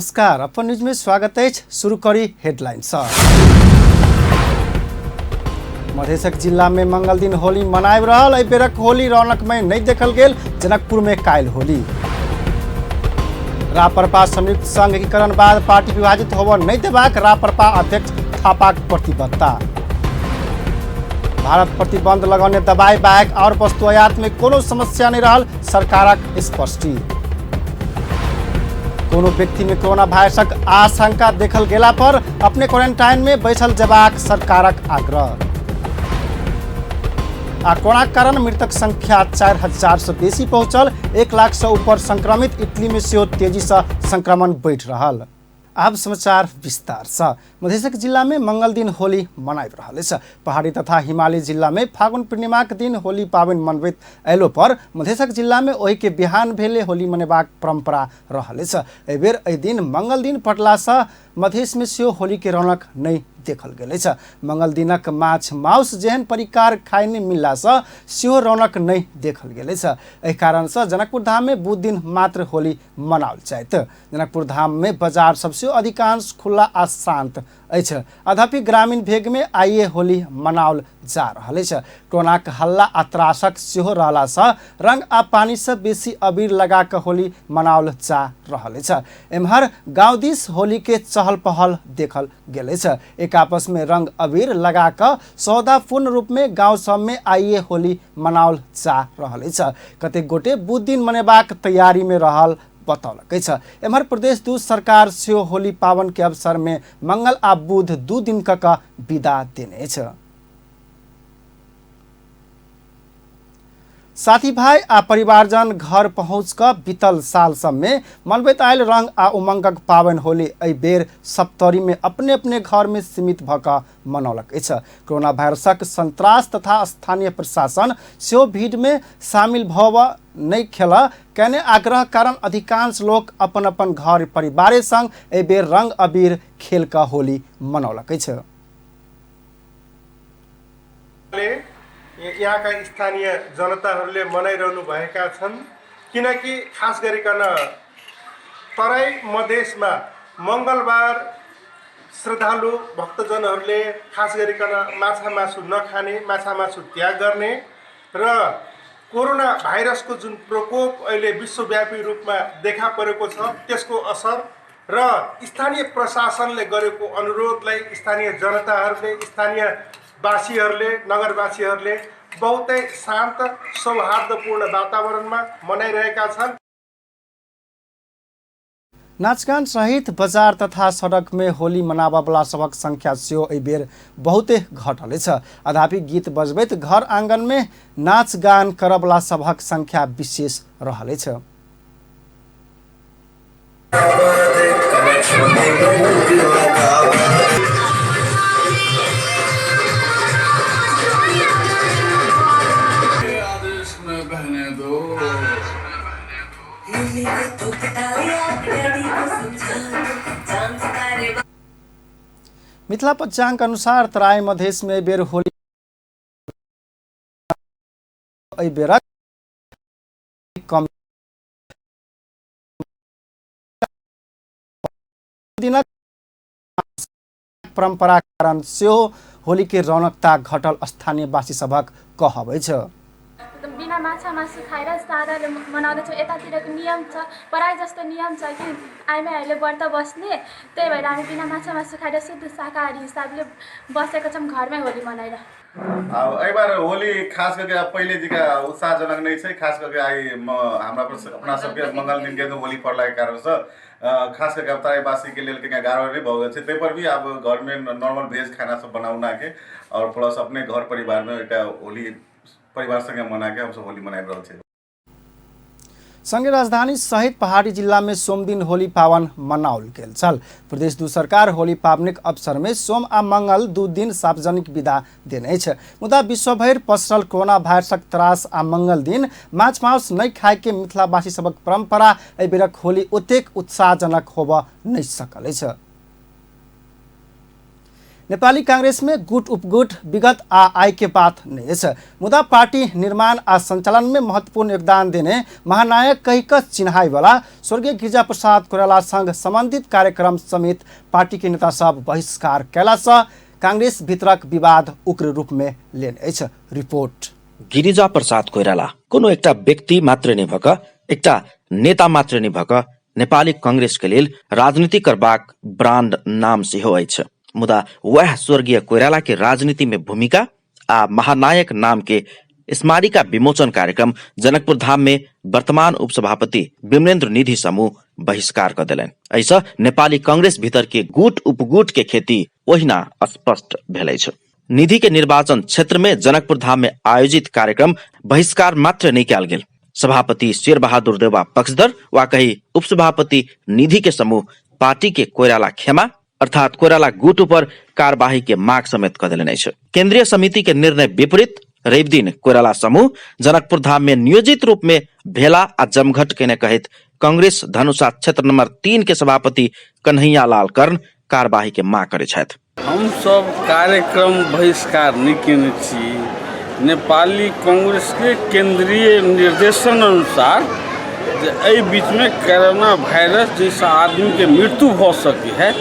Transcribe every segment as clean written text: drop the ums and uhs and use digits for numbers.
नमस्कार, अपन न्यूज में स्वागत अछि। शुरू करी हेडलाइन सँ। मधेशक जिला में मंगल दिन होली मनाबि रहल। एहि बेरक होली रौनकमय नहि देखल गेल। जनकपुर में काल्हि होली। रापरपा संयुक्त संघ एकीकरण बाद पार्टी विभाजित होबय नहि देबाक रापरपा अध्यक्ष थापाक प्रतिबद्धता। भारत प्रतिबंध लगौने दवाई बाहेक और वस्तु आयात में कोनो समस्या नहीं रहल सरकारक स्पष्टी। कोनो व्यक्ति में कोरोना वायरसक आशंका देखल गेला पर अपने क्वारंटाइन में बैठल जेबाक सरकारक आग्रह। आ कोरोना कारण मृतक संख्या 4000 से बेसी पहुंचल, 1 लाख से ऊपर संक्रमित। इटली में सेहो तेजी से संक्रमण बढ़ि रहल। आब समाचार विस्तार से। मधेशक जिला में मंगल दिन होली मनाबि रहल अछि। पहाड़ी तथा हिमालय जिला में फागुन पूर्णिमाक दिन होली पाबनि मनबैत अयलो पर मधेशक जिला में ओहि के बिहान भेले होली मनेबाक परंपरा रहल अछि। एहि बेर एहि दिन मंगल दिन पड़ला से मधेश में सेहो होली के रौनक नहीं देखल गेल अछि। मंगल दिनक माछ माउस जेहन परिकार खाइ नहि मिलला से सेहो रौनक नहीं देखल गेल अछि। एहि कारण से जनकपुर धाम में बुध दिन मात्र होली मनाओल जाइत। जनकपुर धाम में बाजार सबसे अधिकांश खुला आ शांत अछि। अधपि ग्रामीण भेग में आइए होली मनाओल जा रहल अछि। कोरोनाक हल्ला आ त्रासक सेहो रहला से रंग आ पानी से बेसी अबीर लगा के होली मनाओल जा रहल अछि। एम्हर गाँव दिस होली के चहल पहल देखल गेल अछि। एक आपस में रंग अबीर लगा के सौदापूर्ण रूप में गाँव सब में आइए होली मनाओल जा रहल अछि। कतेक गोटे बुध दिन मनेबाक तैयारी में रहल बतौलक अछि। एम्हर प्रदेश दू सरकार सेहो होली पावन के अवसर में मंगल आ बुध 2 दिन क विदा देने अछि। साथी भाई आ परिवारजन घर पहुँच कऽ बीतल साल सब में मनबैत आयल रंग आ उमंगक पावन होली एहि बेर सप्तरी में अपने अपने घर में सीमित भऽ कऽ मनौलक अछि। कोरोना वायरसक संत्रास तथा स्थानीय प्रशासन सेहो भीड़ में शामिल भऽ नहि खेल कयने आग्रह कारण अधिकांश लोक अपन अपन घर परिवारे संग एहि बेर रंग अबीर खेल कऽ होली मनौलक अछि। यहाँका स्थानीय जनताहरूले मनाइरहनु भएका छन्, किनकि खास गरिकन तराई मधेसमा मङ्गलबार श्रद्धालु भक्तजनहरूले खास गरिकन माछा मासु नखाने, माछा मासु त्याग गर्ने र कोरोना भाइरसको जुन प्रकोप अहिले विश्वव्यापी रूपमा देखा परेको छ त्यसको असर र स्थानीय प्रशासनले गरेको अनुरोधलाई स्थानीय जनताहरूले, स्थानीय वासीहरूले, नगरवासीहरूले बहुतै शान्त सौहार्दपूर्ण वातावरणमा मनाइरहेका छन्। नाचगान सहित बजार तथा सड़क में होली मनाबऽवला सभक संख्या सेहो एहि बेर बहुते घटल अछि। अदापि गीत बजबैत घर आंगन में नाचगान करऽवला सभक संख्या विशेष रहल अछि। मिथिला पंचांग अनुसार तराई मधेश में बेर होली एहि बेरक कम दिनक परंपरा कारण सेहो होली के रौनकता घटल स्थानीयवासी सभक कहब अछि। बिना माछा मासु खाएर सादाले मनाउँदछौँ। यतातिरको नियम छ, प्रायः जस्तो नियम छ कि आइमाईहरूले व्रत बस्ने, त्यही भएर हामी बिना माछा मासु खाएर शुद्ध शाकाहारी हिसाबले बसेको छौँ घरमै होली मनाएर। अब एहि बार होली खास करके अब पहिले जकाँ उत्साहजनक नहि छै। खास करके आइ हमरा अपना सबके मंगल दिन के होली पड़लाके कारणसँ खास करके अब तराईवासीके लेल कनिका गाढ़ो नहि भऽ गेल छै। ताहिपर भी आब घरमे नॉर्मल भेज खाना सब बना उनाके आओर प्लस अपने घर परिवारमे एकटा होली परिवार संगे मनाके हमसब होली मनाबि रहल छी। संगे राजधानी सहित पहाड़ी जिला में सोमदिन होली पावन मनाओल गेल छल। प्रदेश दू सरकार होली पावनिक अवसर में सोम आ मंगल 2 दिन सार्वजनिक विदा देने अछि। मुदा विश्वभरि पसरल कोरोना वायरसक त्रास आ मंगल दिन माछ मांस नहि खाय के मिथिलावासी सबक परंपरा एहि बेरक होली ओतेक उत्साहजनक होबऽ नहि सकल अछि। नेपाली कांग्रेस में गुट उपगुट विगत आ आय के बात नहीं अछि, मुदा पार्टी निर्माण आ संचालन में महत्वपूर्ण योगदान देने महानायक कहि कऽ चिन्हाई वाला स्वर्गीय गिरिजा प्रसाद कोइराला संग संबंधित कार्यक्रम समेत पार्टी के नेता सब बहिष्कार कयला सँ कांग्रेस भीतरक विवाद उग्र रूप में लेने अछि। रिपोर्ट। गिरिजा प्रसाद कोइराला कोनो एकटा व्यक्ति मात्र नहि भऽ कऽ, एकटा नेता मात्र नहि भऽ कऽ नेपाली कांग्रेस के लेल राजनीति करबाक ब्रांड नाम सेहो अछि। मुदा वएह स्वर्गीय कोइराला के राजनीति में भूमिका आ महानायक नाम के स्मारिका विमोचन कार्यक्रम जनकपुर धाम में वर्तमान उपसभापति विमलेन्द्र निधि समूह बहिष्कार कऽ देलनि। एहिसँ नेपाली कांग्रेस भीतर के गुट उपगुट के खेती ओहिना स्पष्ट भेल अछि। निधि के निर्वाचन क्षेत्र में जनकपुर धाम में आयोजित कार्यक्रम बहिष्कार मात्र नहीं कयल गेल। सभापति शेर बहादुर देवा पक्षधर वा कही उपसभापति निधि के समूह पार्टी के कोइराला खेमा अर्थात कोइराला गुट ऊपर कार्यवाही के माग समेत कऽ देलनि अछि। केंद्रीय समिति के निर्णय विपरीत रवि दिन कोइराला समूह जनकपुर धाम में नियोजित रूप में भेला आ जमघट केने कहैत कांग्रेस धनुषा क्षेत्र नंबर 3 के सभापति कन्हैया लाल कर्ण कार्यवाही के माग करै छथि। हमसब कार्यक्रम बहिष्कार नहि केने छी। नेपाली कांग्रेसके केन्द्रीय निर्देशन अनुसार जे एहि बीचमे कोरोना वायरस जाहिसँ आदमीके मृत्यु भऽ सकै है,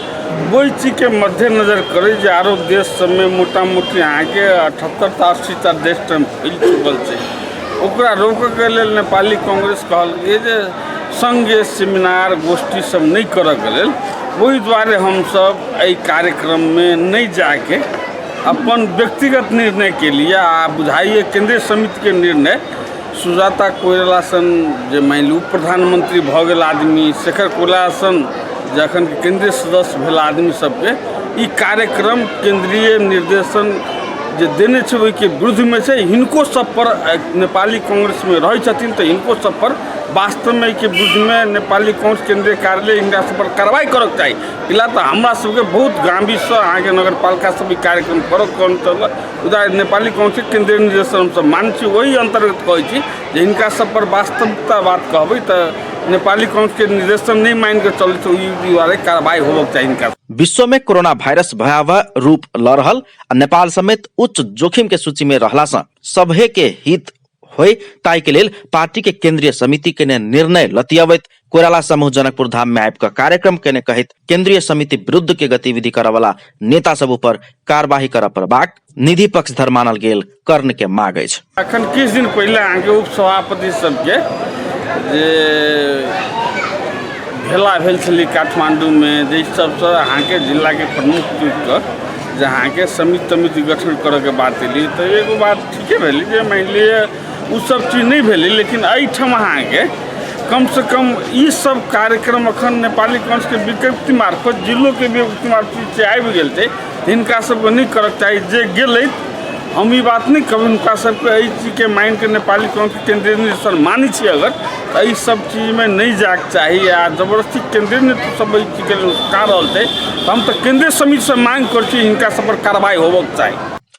ओहि चीजके मद्देनजर करैत जे आरो देश सबमे मोटा मोटी अहाँके 78 80टा देश टाइम फैल चुकल छै, ओकरा रोकऽके लेल नेपाली कांग्रेस कहलकै जे सङ्गे सेमिनार गोष्ठी सब नहि करऽके लेल। ओहि दुआरे हमसब एहि कार्यक्रममे नहि जाके अपन व्यक्तिगत निर्णय केलिए आ बुझाइए केन्द्रीय समितिके निर्णय सुजाता कोइराला सन जे मानि लिअ उप प्रधानमंत्री भऽ गेल आदमी, शेखर कोइराला सन जखन केन्द्रीय सदस्य भेल आदमी सबके ई कार्यक्रम केन्द्रीय निर्देशन जे देने छै ओहिके विरुद्धमे छै। हिनको सब पर नेपाली कांग्रेसमे रहै छथिन तऽ हिनको सब पर वास्तवमे एहिके विरुद्धमे नेपाली कांग्रेस केन्द्रीय कार्यालय हिनका सब पर कार्रवाइ करऽके चाही। इला तऽ हमरा सबके बहुत गम्भीरसँ अहाँके नगरपालिका सब ई कार्यक्रम करऽ कहल, मुदा नेपाली कांग्रेसके केन्द्रीय निर्देशन हमसब मानै छी, ओहि अन्तर्गत कहै छी जे हिनका सब पर वास्तविकता बात कहबै तऽ नेपाली कांग्रेसके निर्देशन नहि मानिकऽ चलै छै, ओहि दुआरे कार्रवाइ होबऽके चाही हिनका। विश्व में कोरोना वायरस भयावह रूप ल रहल आ नेपाल समेत उच्च जोखिम के सूची में रहला सँ सभे के हित होय ताहि के लेल पार्टी के केंद्रीय समिति के निर्णय लतियबैत कोइराला समूह जनकपुर धाम में आबि कऽ कार्यक्रम केने कहैत केंद्रीय समिति विरुद्ध के गतिविधि करऽ वाला नेता सब ऊपर कार्यवाही करऽ पड़बाक निधि पक्षधर मानल गेल कर्ण के माग अछि। अखन किछु दिन पहिले अहाँके उपसभापति सबके जे भेला भेल छलै काठमाण्डूमे, जाहि सबसँ अहाँके जिलाके प्रमुख चुनिकऽ जे अहाँके समिति तमिति गठन करऽके बात एलै तऽ एगो बात ठीके भेलै जे मानि लिअ ओ सब चीज नहि भेलै, लेकिन एहिठाम अहाँके कमसँ कम ई सब कार्यक्रम अखन नेपाली कांग्रेसके विज्ञप्ति मार्फत जिलोके विज्ञप्ति मार्फत जे आबि गेल छै हिनका सबके नहि करऽके चाही। जे गेलै हम ई बात नहि कहबै, हुनका सबके एहि चीजके मानिके नेपाली कांग्रेसके केन्द्रीय निर्देशन मानै छी अगर तऽ एहि सब चीजमे नहि जाइके चाही आ जबरदस्ती केन्द्रीय नेतृत्व सब एहि चीजके लेल उकसा रहल छै तऽ हम तऽ केन्द्रीय समितिसँ मांग करै छी हिनका सब पर कार्रवाई होबऽके चाही।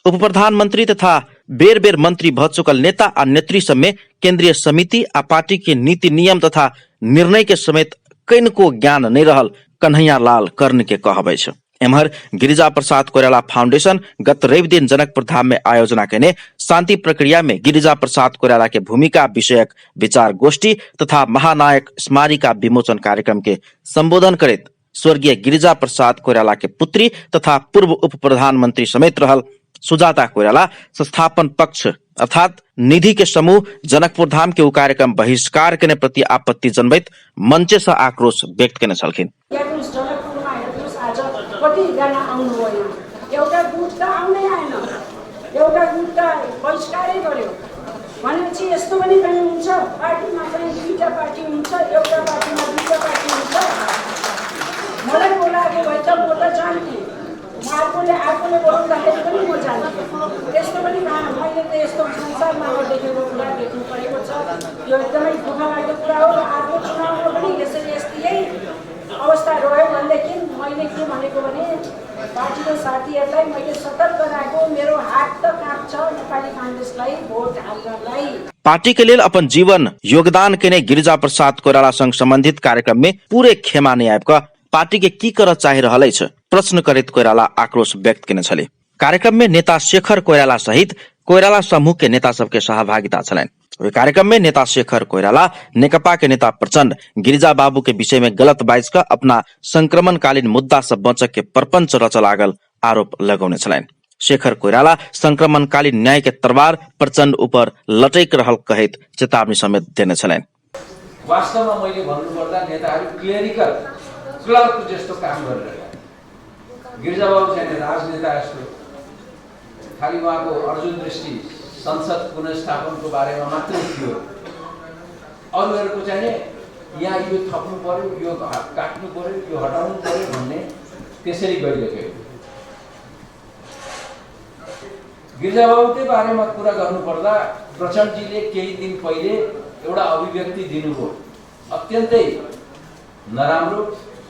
उप प्रधानमंत्री तथा बेर बेर मंत्री भऽ चुकल नेता आ नेत्री सबमे केंद्रीय समिति आ पार्टी के नीति नियम तथा निर्णय के समेत कनिको ज्ञान नहि रहल कन्हैया लाल कर्ण के कहब अछि। एम्हर गिरिजा प्रसाद कोइराला फाउंडेशन गत रवि दिन जनकपुर धाम में आयोजना केने शांति प्रक्रिया में गिरिजा प्रसाद कोइराला के भूमिका विषयक विचार गोष्ठी तथा महानायक स्मारिका विमोचन कार्यक्रम के संबोधन करैत स्वर्गीय गिरिजा प्रसाद कोइराला के पुत्री तथा पूर्व उप प्रधानमंत्री समेत रहल सुजाता कोइराला संस्थापन पक्ष अर्थात निधि के समूह जनकपुर धाम के उ कार्यक्रम बहिष्कार केने प्रति आपत्ति जनबैत मंचे से आक्रोश व्यक्त केने छलखिन। हेर्नुहोस् जनकपुरमा हेर्नुहोस् आज कतिजना आउनुभयो यहाँ, एउटा गुट त आउनै आएन, एउटा गुट त बहिष्कारै गर्यो। भनेपछि यस्तो पनि कहीँ हुन्छ, पार्टीमा चाहिँ दुईवटा पार्टी हुन्छ, एउटा पार्टीमा दुईवटा पार्टी हुन्छ। मलाई बोलाएको भए त म त जान्थेँ, म अर्कोले बोलाउँदाखेरि पनि म जान्थेँ। त्यस्तो पनि कहाँ, मैले त यस्तो संसारमा नदेखेको कुरा देख्नु परेको छ। यो एकदमै दुःख लाग्दो कुरा हो र अर्को चुनावमा पनि यसरी यस्तै यही अवस्था रह्यो भनेदेखि मैले के भनेको भने पार्टीको साथीहरूलाई मैले सतर्क गराएको, मेरो हात त काँप्छ नेपाली काङ्ग्रेसलाई भोट हाल्नलाई। पार्टी के लेल अपन जीवन योगदान केने गिरिजा प्रसाद कोइराला संग संबंधित कार्यक्रम में पूरे खेमा नहि आबि कऽ पार्टी के की करऽ चाहि रहल अछि प्रश्न करैत कोइराला आक्रोश व्यक्त केने छली। कार्यक्रम में नेता शेखर कोइराला सहित कोइराला समूह के नेता सबके सहभागिता छलनि। ओहि कार्यक्रम में नेता शेखर कोइराला नेकपा के नेता प्रचंड गिरिजा बाबू के विषय में गलत बाजि कऽ अपना संक्रमणकालीन मुद्दा से बचऽ के प्रपंच रचऽ लागल आरोप लगौने छलनि। शेखर कोइराला संक्रमणकालीन न्याय के तलवार प्रचंड ऊपर लटकि रहल कहैत चेतावनी समेत देने छलनि। वास्तवमा मैले भन्नुपर्दा नेताहरू क्लेरिकल क्लर्क जस्तो काम गरिरहेका, गिरिजाबाबु चाहिँ राजनेता जस्तो खालि उहाँको अर्जुन दृष्टि संसद पुनर्स्थापनको बारेमा मात्रै थियो। अरूहरूको चाहिँ यहाँ यो थप्नु पर्यो, यो काट्नु पर्यो, यो हटाउनु पर्यो भन्ने त्यसरी गइरहेको। गिरिजाबाबुकै बारेमा कुरा गर्नुपर्दा प्रचण्डजीले केही दिन पहिले एउटा अभिव्यक्ति दिनुभयो, अत्यन्तै नराम्रो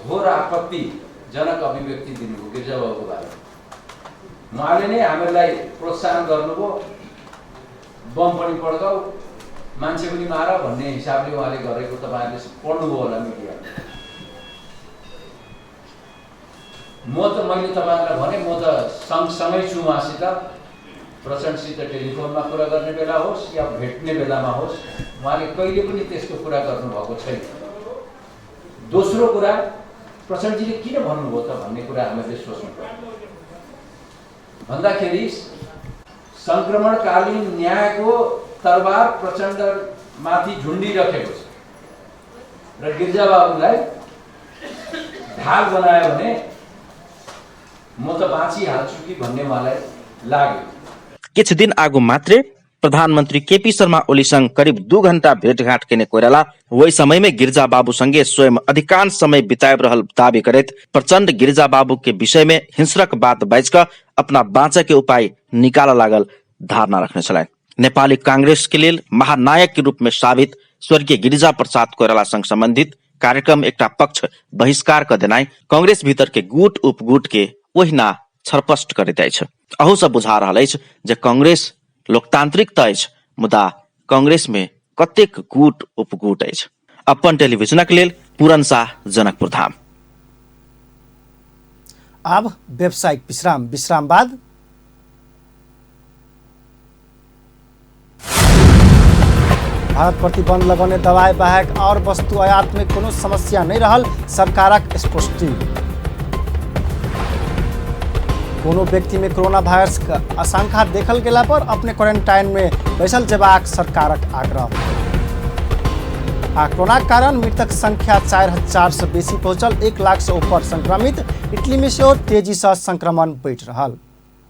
हो र आपत्तिजनक अभिव्यक्ति दिनुभयो गिरिजाबाबुको बारेमा। उहाँले नै हामीलाई प्रोत्साहन गर्नुभयो, बम पनि पड्काऊ मान्छे पनि मार भन्ने हिसाबले उहाँले गरेको तपाईँहरूले पढ्नुभयो होला मिडिया। म त मैले तपाईँहरूलाई भने म त सँगसँगै छु उहाँसित, प्रचण्डसित टेलिफोनमा कुरा गर्ने बेला होस् या भेट्ने बेलामा होस् उहाँले कहिले पनि त्यस्तो कुरा गर्नुभएको छैन। दोस्रो कुरा प्रचण्डजीले किन भन्नुभयो त भन्ने कुरा हामीले सोच्नु पर्यो। भन्दाखेरि सङ्क्रमणकालीन न्यायको तरबार प्रचण्डमाथि झुन्डिराखेको छ र गिरिजाबाबुलाई ढाल बनायो भने म त बाँचिहाल्छु कि भन्ने उहाँलाई लाग्यो। किछु दिन आगू मात्रे प्रधानमंत्री केपी शर्मा ओली संग करीब 2 घंटा भेंटघाट केने कोइराला ओहि समय में गिरिजा बाबू संगे स्वयं अधिकांश समय बिताबि रहल दावी करैत प्रचंड गिरिजा बाबू के विषय में हिंसक बात बाजि कऽ अपना बाँचय के उपाय निकालऽ लागल धारणा रखने छलनि। नेपाली कांग्रेस के लेल महानायक के रूप में साबित स्वर्गीय गिरिजा प्रसाद कोइराला संग संबंधित कार्यक्रम एकटा पक्ष बहिष्कार कऽ देनाइ कांग्रेस भीतर के गुट उपगुट के ओहिना छरपष्ट करैत अछि। अहू सँ बुझा रहल अछि जे कांग्रेस लोकतांत्रिक तऽ अछि मुदा कांग्रेस में कतेक गुट उपगुट अछि। अपन टेलीविजनक लेल पूरन शाह, जनकपुर धाम। आब व्यावसायिक विश्राम, विश्राम बाद भारत प्रतिबंध लगौने दवाई बाहेक और वस्तु आयात में कोनो समस्या नहीं रहल, सरकारक स्पष्टि। कोनो व्यक्ति में कोरोना वायरस के आशंका देखल गेला पर अपने क्वारंटाइन में बैसल जेबाक सरकारक आग्रह। आ कोरोना के कारण मृतक संख्या 4000 से बेसी पहुंचल, 1 लाख से ऊपर संक्रमित। इटली में सेहो तेजी से संक्रमण बढ़ि रहल।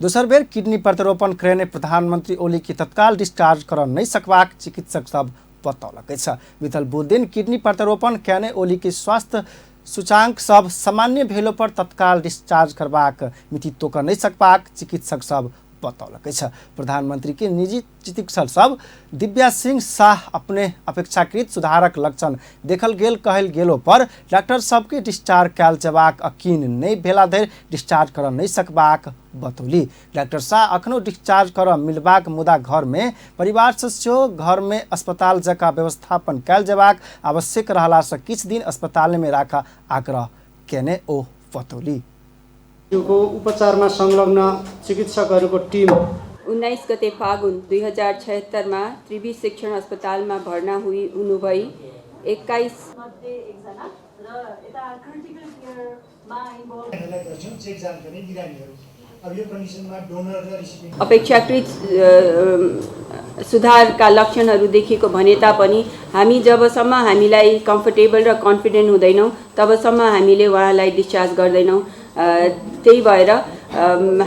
दोसर बेर किडनी प्रत्यारोपण करेने प्रधानमंत्री ओली के तत्काल डिस्चार्ज कर नहीं सकबाक चिकित्सक सब बतौलक अछि। बीतल बुध दिन किडनी प्रत्यारोपण कयने ओली के स्वास्थ्य सूचांक सब सामान्य भेलो पर तत्काल डिस्चार्ज करबाक मिति तोक नहीं सकबाक चिकित्सक सब बतौलक अछि। प्रधानमंत्री के निजी चिकित्सक सब दिव्या सिंह शाह अपने अपेक्षाकृत सुधारक लक्षण देखल गेल कहल गेलो पर डॉक्टर सबके डिस्चार्ज कयल जेबाक यकीन नहि भेला धरि डिस्चार्ज कर नहीं सकबाक बतौली। डॉक्टर शाह अखनो डिस्चार्ज कर मिलबाक मुदा घर में परिवार सदस्य घर में अस्पताल जकाँ व्यवस्थापन कयल जेबाक आवश्यक रहला से किछु दिन अस्पताल में राख आग्रह केने ओ बतौली। उपचारमा संलग्न चिकित्सकहरूको टिम 19 गते फागुन 2076 मा त्रिवी शिक्षण अस्पतालमा भर्ना हुनुभई 21 अपेक्षाकृत सुधारका लक्षणहरू देखिएको भने तापनि हामी जबसम्म हामीलाई कम्फर्टेबल र कन्फिडेन्ट हुँदैनौँ तबसम्म हामीले उहाँलाई डिस्चार्ज गर्दैनौँ। त्यही भएर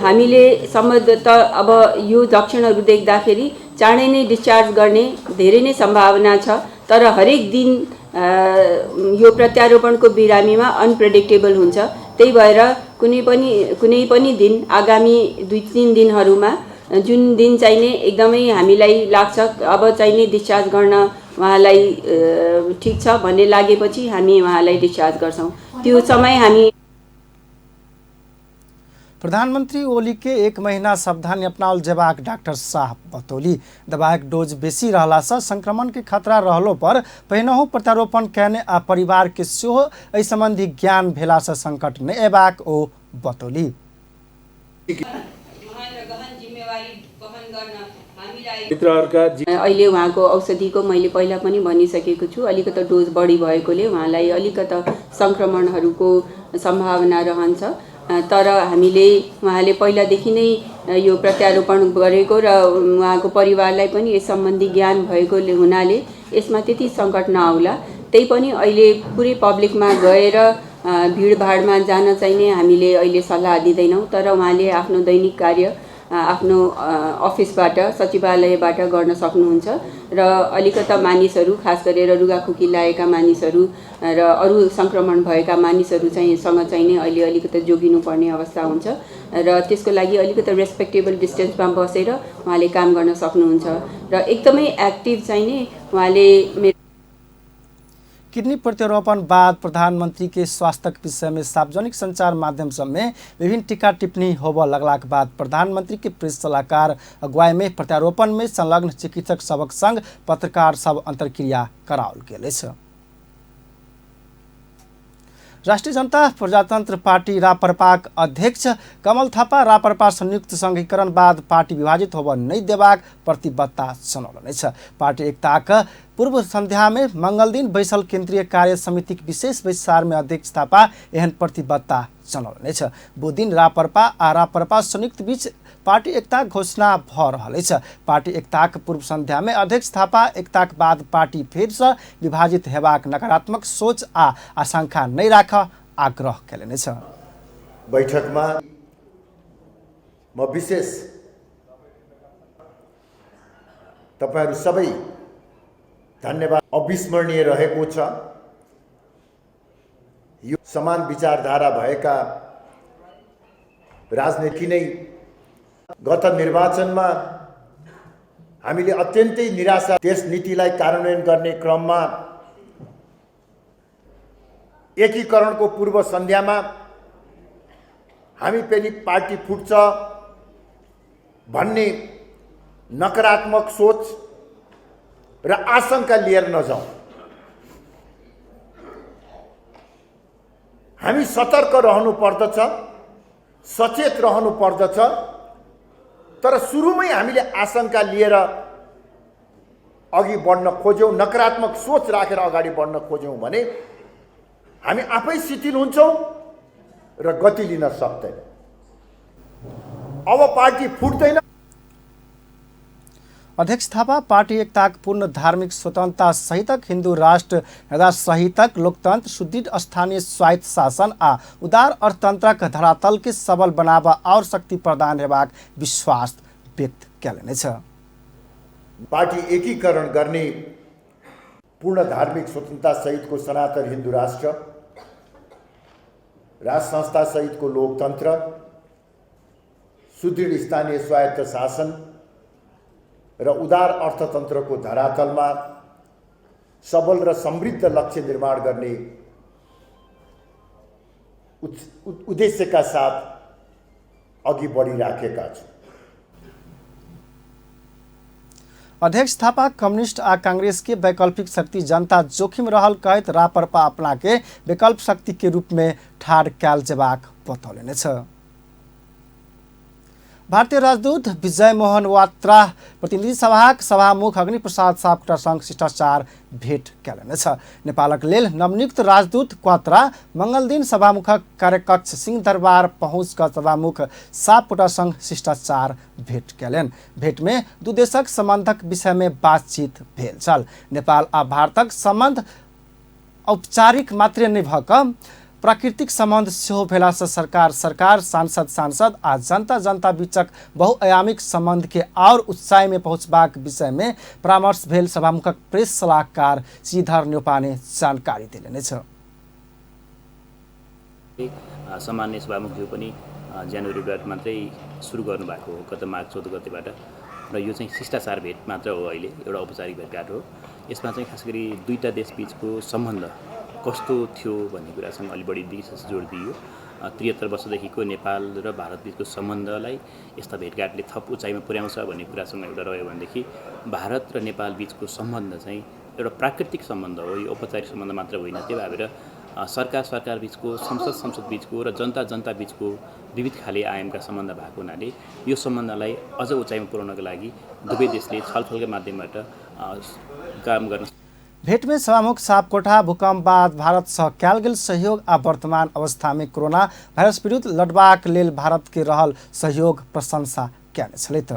हामीले सम्बन्ध अब यो लक्षणहरू देख्दाखेरि चाँडै नै डिस्चार्ज गर्ने धेरै नै सम्भावना छ, तर हरेक दिन यो प्रत्यारोपणको बिरामीमा अनप्रेडिक्टेबल हुन्छ। त्यही भएर कुनै पनि दिन आगामी 2-3 दिनहरूमा जुन दिन चाहिने एकदमै हामीलाई लाग्छ अब चाहिने डिस्चार्ज गर्न उहाँलाई ठिक छ भन्ने लागेपछि हामी उहाँलाई डिस्चार्ज गर्छौँ। त्यो समय हामी प्रधानमंत्री ओली के 1 महीना सावधानी अपनाओल जेबाक डॉक्टर शाह बतौली। दवाइक डोज बेसी रहला से संक्रमण के खतरा रहलो पर पहिनहु प्रत्यारोपण कयने आ परिवार के सेहो एहि संबंधी ज्ञान भेला से संकट नहि अयबाक ओ बतौली। अहिले उहाँको औषधिको मैले पहिला पनि भनिसकेको छु, अलिकति डोज बढी भएकोले उहाँलाई अलिकति सङ्क्रमणहरूको सम्भावना रहन्छ, तर हामीले उहाँले पहिलादेखि नै यो प्रत्यारोपण गरेको र उहाँको परिवारलाई पनि यस सम्बन्धी ज्ञान भएको हुनाले यसमा त्यति सङ्कट नआउला। त्यही पनि अहिले पुरै पब्लिकमा गएर भिडभाडमा जान चाहिने हामीले अहिले सल्लाह दिँदैनौँ, तर उहाँले आफ्नो दैनिक कार्य आफ्नो अफिसबाट सचिवालयबाट गर्न सक्नुहुन्छ र अलिकता मानिसहरू खास गरेर रुगाखोकी लागेका मानिसहरू र अरू सङ्क्रमण भएका मानिसहरू चाहिँ सँग चाहिँ नै अहिले अलिकता जोगिनुपर्ने अवस्था हुन्छ र त्यसको लागि अलिकता रेस्पेक्टेबल डिस्टेन्समा बसेर उहाँले काम गर्न सक्नुहुन्छ र एकदमै एक्टिभ चाहिँ नै उहाँले। किडनी प्रत्यारोपण बाद प्रधानमंत्री के स्वास्थ्य के विषय में सार्वजनिक संचार माध्यम सब में विभिन्न टीका टिप्पणी होबय लगलाक बाद प्रधानमंत्री के प्रेस सलाहकार अगुवाई में प्रत्यारोपण में संलग्न चिकित्सक सबक संग पत्रकार सब अंतर्क्रिया कराओल गेल अछि। राष्ट्रिय जनता प्रजातंत्र पार्टी राप्रपाक अध्यक्ष कमल थापा राप्रपा संयुक्त संघीकरण बाद पार्टी विभाजित होबय नहि देबाक प्रतिबद्धता जनौलनि अछि। पार्टी एकताक पूर्व संध्या में मंगल दिन बैसल केंद्रीय कार्य समितिक विशेष बैसार में अध्यक्ष थापा एहन प्रतिबद्धता जनौलनि अछि। बुध दिन राप्रपा आ राप्रपा संयुक्त बीच पार्टी एकता घोषणा भ रहल अछि। पार्टी एकताक पूर्व संध्या में अध्यक्ष थापा एकताक बाद पार्टी फेरसँ विभाजित हेबाक नकारात्मक सोच आ आशंका नहि राख आग्रह कयलनि अछि। बैठकमा म विशेष तपाईहरू सबै धन्यवाद अविस्मरणीय रहेको छ। यो समान विचारधारा भएका राजनीति नै गत निर्वाचनमा हामीले अत्यन्तै निराशा त्यस नीतिलाई कार्यान्वयन गर्ने क्रममा एकीकरणको पूर्व सन्ध्यामा हामी पनि पार्टी फुट्छ भन्ने नकारात्मक सोच र आशंका लिएर नजाउँ। हामी सतर्क रहनु पर्दछ, सचेत रहनु पर्दछ, तर सुरुमै हामीले आशंका लिएर अघि बढ्न खोज्यौँ, नकारात्मक सोच राखेर अगाडि बढ्न खोज्यौँ भने हामी आफै शिथिल हुन्छौँ र गति लिन सक्दैन। अब पार्टी फुट्दैन। अध्यक्ष थापा पार्टी एकताक पूर्ण धार्मिक स्वतंत्रता सहितक हिंदू राष्ट्र सहितक लोकतंत्र, सुदृढ़ स्थानीय स्वायत्त शासन आ उदार अर्थतंत्रक धरातल के सबल बनाब और शक्ति प्रदान हेबाक विश्वास व्यक्त कयलनि अछि। पार्टी एकीकरण गर्ने पूर्ण धार्मिक स्वतंत्रता सहितको सनातन हिन्दू राष्ट्र, राष्ट्र संस्था सहितको लोकतंत्र, सुदृढ स्थानीय स्वायत्त शासन र उदार अर्थतन्त्रको धरातलमा सबल र समृद्ध लक्ष्य निर्माण गर्ने उद्देश्यका साथ अघि बढिराखेका छौँ। अध्यक्ष थापा कम्युनिस्ट आ कांग्रेस के वैकल्पिक शक्ति जनता जोखिम रहल कहैत राप्रपा अपना के विकल्प शक्ति के रूप में ठाढ़ कयल जेबाक बतौलनि अछि। भारतीय राजदूत विजय मोहन वात्रा प्रतिनिधि सभाक सभामुख अग्नि प्रसाद सापकोटा संग शिष्टाचार भेट कयलनि अछि। नेपालक लेल नवनियुक्त राजदूत क्वात्रा मंगलदिन सभामुखक कार्यकक्ष सिंहदरबार पहुँच कऽ सभामुख सापकोटा संग शिष्टाचार भेट कयलनि। भेट में दू देशक सम्बन्धक विषय में बातचीत भेल छल। नेपाल आ भारतक सम्बन्ध औपचारिक मात्रे नहि भऽ कऽ प्राकृतिक सम्बन्ध सेहो भेलासँ सरकार सरकार, सांसद सांसद आ जनता जनता बीचक बहुआयामिक सम्बन्ध के और उत्साह में पहुँचबाक विषय में परामर्श भेल सभामुखक प्रेस सलाहकार श्रीधर न्यौपाने जानकारी देलनि अछि। सामान्य सभामुखज्यू पनि जनवरीबाट मात्रै सुरु गर्नुभएको हो, गत माघ 14 गतेबाट, र यो चाहिँ शिष्टाचार भेट मात्र हो, अहिले एउटा औपचारिक भेटघाट हो। यसमा चाहिँ खास गरी दुईटा देशबीचको सम्बन्ध कस्तो थियो भन्ने कुरासँग अलि बढी विशेष जोड दिइयो। 73 वर्षदेखिको नेपाल र भारतबीचको सम्बन्धलाई यस्ता भेटघाटले थप उचाइमा पुर्याउँछ भन्ने कुरासँग एउटा रह्यो भनेदेखि भारत र नेपालबीचको सम्बन्ध चाहिँ एउटा प्राकृतिक सम्बन्ध हो, यो औपचारिक सम्बन्ध मात्र होइन। त्यही भएर सरकार सरकार बिचको, संसद संसद बिचको र जनता जनता बिचको विविध खाले आयामका सम्बन्ध भएको हुनाले यो सम्बन्धलाई अझ उचाइमा पुर्याउनका लागि दुवै देशले छलफलका माध्यमबाट काम गर्न। भेट में सभामुख सापकोटा भूकंप बाद भारत से कयल गेल सहयोग आ वर्तमान अवस्था में कोरोना वायरस विरुद्ध लड़बाक लेल भारत के रहल सहयोग प्रशंसा कयने छलथि।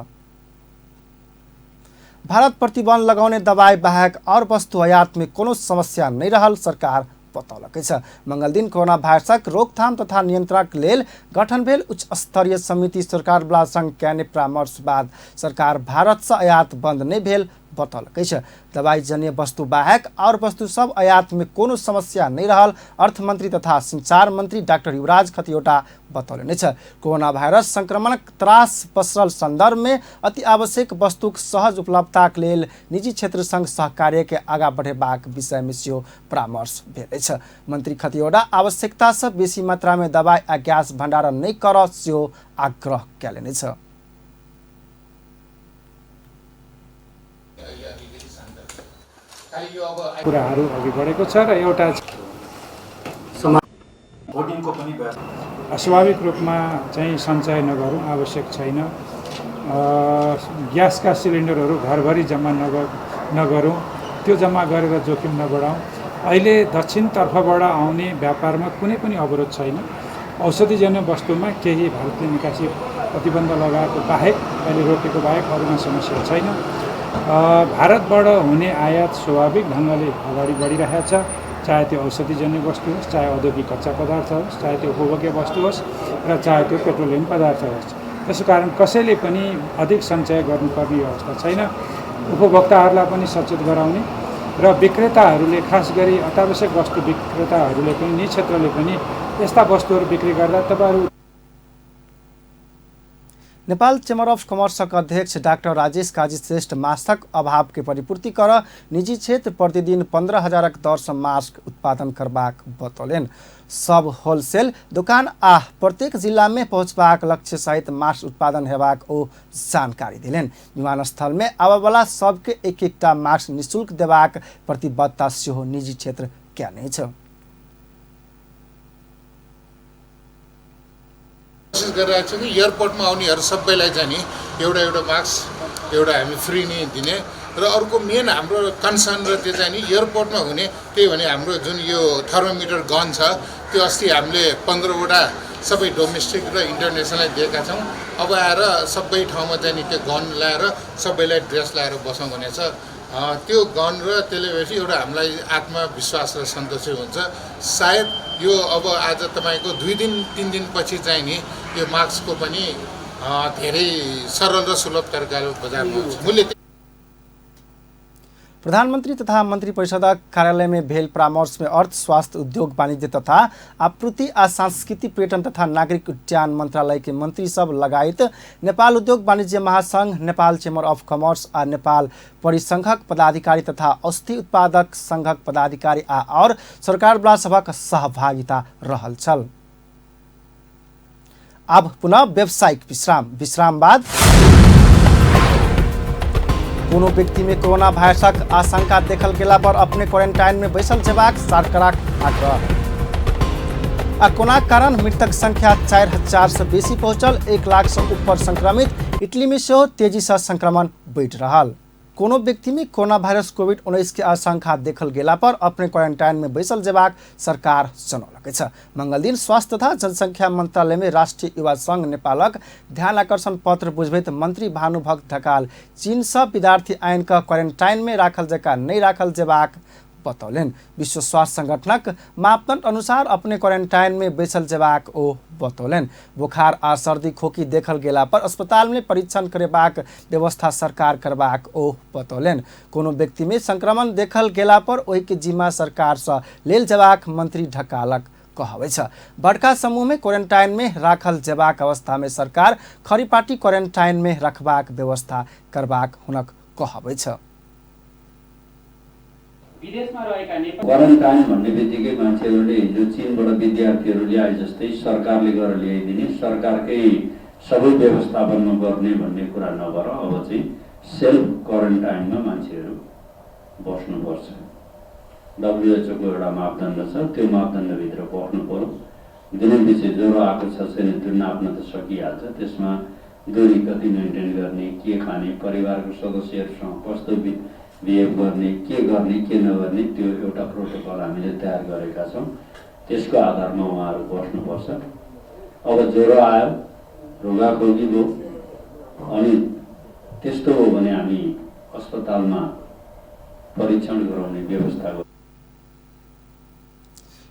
भारत प्रतिबंध लगौने दवाई बाहेक और वस्तु आयात में कोनो समस्या नहीं रहल सरकार बतौलक अछि। मंगलदिन कोरोना वायरसक रोकथाम तथा नियंत्रणक लेल गठन भेल उच्च स्तरीय समिति सरकारवला संग कयने परामर्श बाद सरकार भारत से आयात बंद नहीं भेल बतौलक अछि। दवाई जन्य वस्तु बाहेक और वस्तु सब आयात में कोनो समस्या नहीं रहल अर्थमंत्री तथा संचार मंत्री डाक्टर युवराज खतिवड़ा बतौलनि अछि। कोरोना वायरस संक्रमणक त्रास पसरल संदर्भ में अति आवश्यक वस्तुक सहज उपलब्धताक लेल निजी क्षेत्र संग सहकार्य के आगा बढ़ेबाक विषय में सेहो परामर्श भेल अछि। मंत्री खतिवड़ा आवश्यकता से बेसी मात्रा में दवाई आ गैस भंडारण नहीं करऽ सेहो आग्रह कयलनि अछि। कुराहरू अघि बढेको छ र एउटा अस्वाभाविक रूपमा चाहिँ सञ्चय नगरौँ, आवश्यक छैन। ग्यासका सिलिन्डरहरू घरभरि जम्मा नगरौँ, त्यो जम्मा गरेर जोखिम नबढाउँ। अहिले दक्षिणतर्फबाट आउने व्यापारमा कुनै पनि अवरोध छैन। औषधिजन्य वस्तुमा केही भारतले निकासी प्रतिबन्ध लगाएको बाहेक, अहिले रोकेको बाहेक अरूमा समस्या छैन। भारतबाट हुने आयात स्वाभाविक ढङ्गले अगाडि बढिरहेको छ, चाहे त्यो औषधिजन्य वस्तु होस्, चाहे औद्योगिक कच्चा पदार्थ होस्, चाहे त्यो उपभोग्य वस्तु होस् र चाहे त्यो पेट्रोलियम पदार्थ होस्। त्यसो कारण कसैले पनि अधिक सञ्चय गर्नुपर्ने अवस्था छैन। उपभोक्ताहरूलाई पनि सचेत गराउने र विक्रेताहरूले, खास गरी अत्यावश्यक वस्तु विक्रेताहरूले पनि, निजी क्षेत्रले पनि यस्ता वस्तुहरू बिक्री गर्दा तपाईँहरू। नेपाल चेम्बर अफ कमर्सक अध्यक्ष डाक्टर राजेश काजी श्रेष्ठ मास्कक अभाव के परिपूर्ति कर निजी क्षेत्र प्रतिदिन 15,000 दर से मास्क उत्पादन करबाक बतौलनि। सब होलसेल दुकान आ प्रत्येक जिला में पहुँचबाक लक्ष्य सहित मास्क उत्पादन हेबाक ओ जानकारी देलनि। विमानस्थल में आबयवला सबके एक एकटा मास्क निःशुल्क देबाक प्रतिबद्धता सेहो निजी क्षेत्र कयने अछि। कोसिस गरिरहेको छु कि एयरपोर्टमा आउनेहरू सबैलाई चाहिँ नि एउटा एउटा मास्क एउटा हामी फ्री नै दिने र अर्को मेन हाम्रो कन्सर्न र त्यो चाहिँ नि एयरपोर्टमा हुने, त्यही भने हाम्रो जुन यो थर्मोमिटर गन छ त्यो अस्ति हामीले 15वटा सबै डोमेस्टिक र इन्टरनेसनललाई दिएका छौँ। अब आएर सबै ठाउँमा चाहिँ नि त्यो गन ल्याएर सबैलाई ड्रेस लगाएर बसौँ भन्ने छ। त्यो गन र त्यसले भएपछि एउटा हामीलाई आत्मविश्वास र सन्तोषी हुन्छ। सायद यो अब आज तपाईँको 2 दिन 3 दिनपछि चाहिँ नि यो मास्कको पनि धेरै सरल र सुलभ तरिकाले बजारमा हुन्छ मूल्य। प्रधानमंत्री तथा मंत्री परिषदक कार्यालय में भेल परामर्श में अर्थ, स्वास्थ्य, उद्योग, वाणिज्य तथा आपूर्ति आ सांस्कृतिक पर्यटन तथा नागरिक उड्डयन मंत्रालय के मंत्री सब लगायत नेपाल उद्योग वाणिज्य महासंघ, नेपाल चेम्बर अफ कॉमर्स आ नेपाल परिसंघक पदाधिकारी तथा औषधि उत्पादक संघक पदाधिकारी आ और सरकारवला सभक सहभागिता रहल छल। अब पुनः व्यावसायिक विश्राम। विश्राम बाद कोनो व्यक्ति में कोरोना वायरसक आशंका देखल गेला पर अपने क्वारंटाइन में बैसल जेबाक सरकारक आग्रह। आ कोरोना कारण मृतक संख्या 4,000 से बेसी पहुंचल, 1 लाख से ऊपर संक्रमित। इटली में सेहो तेजी से संक्रमण बढ़ि रहल। कोनो व्यक्ति में कोरोना वायरस कोविड-19 के आशंका देखल गेला पर अपने क्वारंटाइन में बैसल जेबाक सरकार जनौलक अछि। मंगलदिन स्वास्थ्य तथा जनसंख्या मंत्रालय में राष्ट्रीय युवा संघ नेपालक ध्यान आकर्षण पत्र बुझबैत मंत्री भानुभक्त ढकाल चीन से विद्यार्थी आइन क क्वारंटाइन में राखल जका नहीं राखल जेबाक बतौलनि। विश्व स्वास्थ्य संगठनक मापदंड अनुसार अपने क्वारंटाइन में बैसल जेबाक ओ बतौलनि। बुखार आ सर्दी खोकी देखल गेला पर अस्पताल में परीक्षण करेबाक व्यवस्था सरकार करबाक ओ बतौलनि। कोनो व्यक्ति में संक्रमण देखल गेला पर ओहि के जिम्मा सरकार से लेल जेबाक मंत्री ढकालक कहबै छ। बड़का समूह में क्वारंटाइन में राखल जेबाक अवस्था में सरकार खरीपाटी क्वारंटाइन में रखबाक व्यवस्था करबाक हुनक कहबै छ। क्वारेन्टाइन भन्ने बित्तिकै मान्छेहरूले हिजो चीनबाट विद्यार्थीहरू ल्याए जस्तै सरकारले गरेर ल्याइदिने, सरकारकै सबै व्यवस्थापनमा गर्ने भन्ने कुरा नभएर अब चाहिँ सेल्फ क्वारेन्टाइनमा मान्छेहरू बस्नुपर्छ। WHO को एउटा मापदण्ड छ, त्यो मापदण्डभित्र बस्नु पर्यो। दिनैपछि ज्वरो आएको छ छैन त्यो नाप्न त सकिहाल्छ, त्यसमा दूरी कति मेन्टेन गर्ने, के खाने, परिवारको सदस्यहरूसँग कस्तो बिहेभ गर्ने, के गर्ने के नगर्ने, त्यो एउटा प्रोटोकल हामीले तयार गरेका छौँ। त्यसको आधारमा उहाँहरू बस्नुपर्छ। अब ज्वरो आयो, रुगाखोकी भयो, अनि त्यस्तो हो भने हामी अस्पतालमा परीक्षण गराउने व्यवस्था गर्छौँ।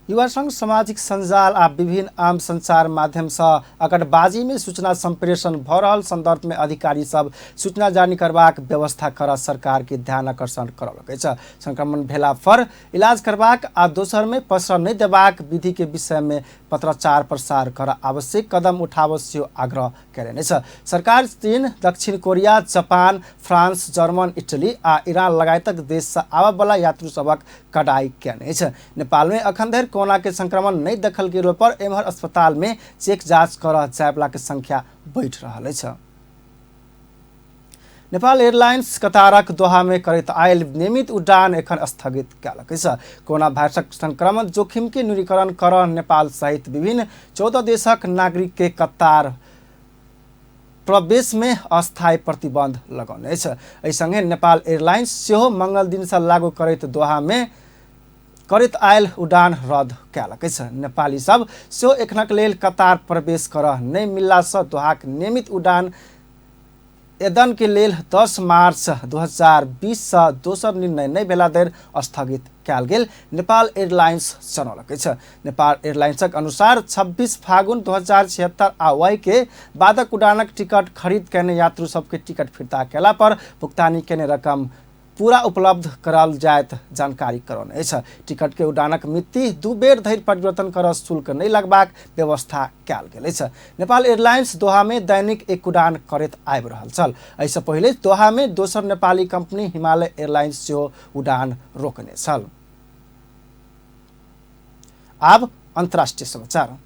युवा संघ सामाजिक सञ्जाल आ विभिन्न आम संचार माध्यम से अकटबाजी में सूचना संप्रेषण भ रहल संदर्भ में अधिकारी सब सूचना जारी करबाक व्यवस्था कर सरकार के ध्यान आकर्षण करौलक अछि। संक्रमण भेला पर इलाज करबाक आ दोसर में पसर नहीं देबाक विधि के विषय में पत्राचार प्रसार कर आवश्यक कदम उठाबऽ सेहो आग्रह कयलनि अछि। सरकार चीन, दक्षिण Korea, Japan, France, German, Italy आ ईरान लगायतक देश से आबयवला यात्रु सभक कडाई कयने अछि। नेपाल में अखन धरि कोरोना के संक्रमण नहीं देखल गेल पर एम्हर अस्पताल में चेक जांच कर जायवला के संख्या बढ़ि रहल अछि। नेपाल एयरलाइंस कतारक दोहा में करैत आयल नियमित उड़ान एखन स्थगित कयलक अछि। कोरोना वायरसक संक्रमण जोखिम के न्यूनीकरण कर नेपाल सहित विभिन्न 14 देशक नागरिक के कतार प्रवेश में अस्थायी प्रतिबंध लगौने अछि। एहि संगे नेपाल एयरलाइंस सेहो मंगल दिन से लागू करैत दोहा में करैत आयल उड़ान रद्द कयलक अछि। नेपाली सब सेहो एखनक लेल कतार प्रवेश कर नहि मिललासँ दोहाक नियमित उड़ान एदन के लेल 10 मार्च 2020 से दोसर निर्णय नहि भेला धरि स्थगित कयल गेल नेपाल एयरलाइंस जनौलक अछि। नेपाल एयरलाइंसक अनुसार 26 फागुन 2076 आ वही के बादक उड़ानक टिकट खरीद कयने यात्रु सबके टिकट फिर्ता कयला पर भुगतानी कयने रकम पूरा उपलब्ध कराओल जायत जानकारी करौने अछि। टिकट के उड़ानक मिति 2 बेर धरि परिवर्तन कर शुल्क नहि लगबाक व्यवस्था कयल गेल अछि। नेपाल एयरलाइंस दोहा में दैनिक 1 उड़ान करैत आबि रहल छल। एहिसँ पहिले दोहा में दोसर नेपाली कंपनी हिमालय एयरलाइंस सेहो उड़ान रोकने छल। आब अंतर्राष्ट्रीय समाचार।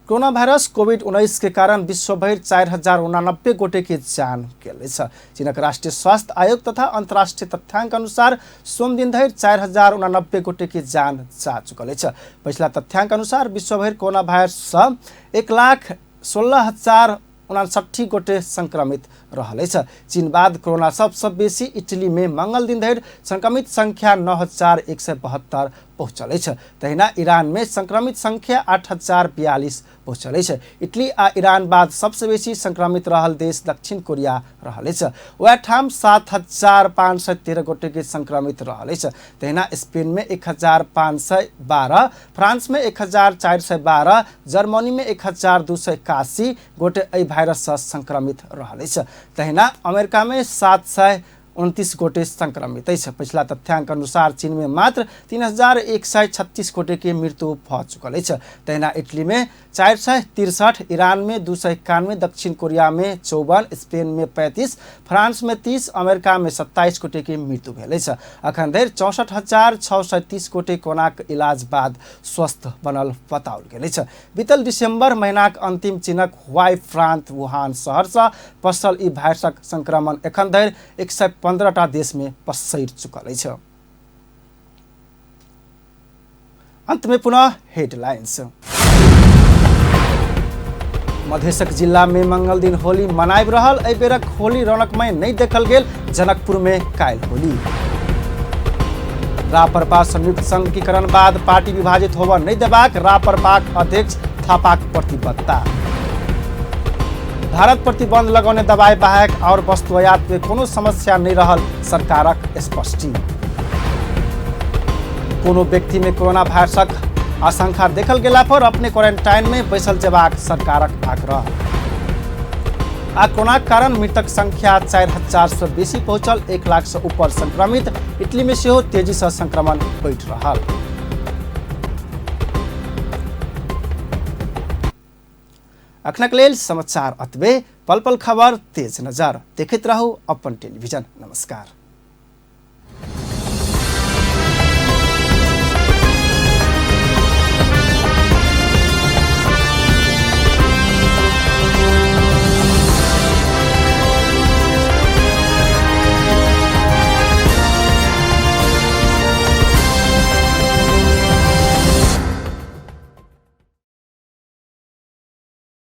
कोरोना वायरस कोविड-19 के कारण विश्वभरि 4089 गोटे के जान गेल अछि। चीनक राष्ट्रीय स्वास्थ्य आयोग तथा अंतर्राष्ट्रीय तथ्यांक अनुसार सोम दिन धरि 4089 गोटे के जान जा चुकल अछि। पछिला तथ्यांक अनुसार विश्वभरि कोरोना वायरस सँ 1,16,059 गोटे संक्रमित रहल अछि। चीन बाद कोरोना सबसँ बेसी इटली में मंगल दिन धरि संक्रमित संख्या 9,172 पहुँचल अछि। तहिना ईरान में संक्रमित संख्या 8,042 पहुँचल अछि। इटली आ ईरान बाद सबसँ बेसी संक्रमित रहल देश दक्षिण कोरिया रहल अछि। वएह ठाम 7,513 गोटे के संक्रमित रहल अछि। तहिना स्पेन में 1,512, फ्रांस में 1,412, जर्मनी में 1,281 गोटे एहि वायरस से संक्रमित रहल अछि। तहिना अमेरिका में 729 गोटे संक्रमित अछि। पछिला तथ्यांक अनुसार चीन में मात्र 3,136 गोटे के मृत्यु भ चुकल अछि। तहिना इटली में 463, ईरान में 291, दक्षिण कोरिया में 54, स्पेन में 35, फ्रांस में 30, अमेरिका में 27 गोटे के मृत्यु भेल अछि। अखन धरि 64,630 गोटे कोरोनाक इलाज बाद स्वस्थ बनल बताओल गेल अछि। बीतल दिसंबर महीनाक अंतिम चीनक हुआई प्रांत वुहान शहर से पसरल ई वायरसक संक्रमण एखन धरि 115 देश में पसरि चुकल अछि। अंत में पुनः हेडलाइंस। मधेशक जिला में मंगल दिन होली मनाबि रहल, एहि बेरक होली रौनकमय नहीं देखल गेल। जनकपुर में काल्हि होली। रापरपा संयुक्त संघीकरण बाद पार्टी विभाजित होबऽ नहीं देबाक रापरपाक अध्यक्ष थापाक प्रतिबद्धता। भारत प्रतिबंध लगौने दवाई बाहेक और वस्तु आयात में कोनो समस्या नहीं रहल सरकारक स्पष्टि। कोनो व्यक्ति में कोरोना वायरसक आशंका देखल गेला पर अपने क्वारंटाइन में बैसल जेबाक सरकारक आग्रह। आ कोरोना कारण मृतक संख्या 4000 से बेसी पहुंचल, 1 लाख से ऊपर संक्रमित। इटली में सेहो तेजी से संक्रमण बढ़ि रहल। अखनक लेल समाचार अतबे। पल पल खबर तेज नजर देखैत रहू अपन टेलीविजन। नमस्कार।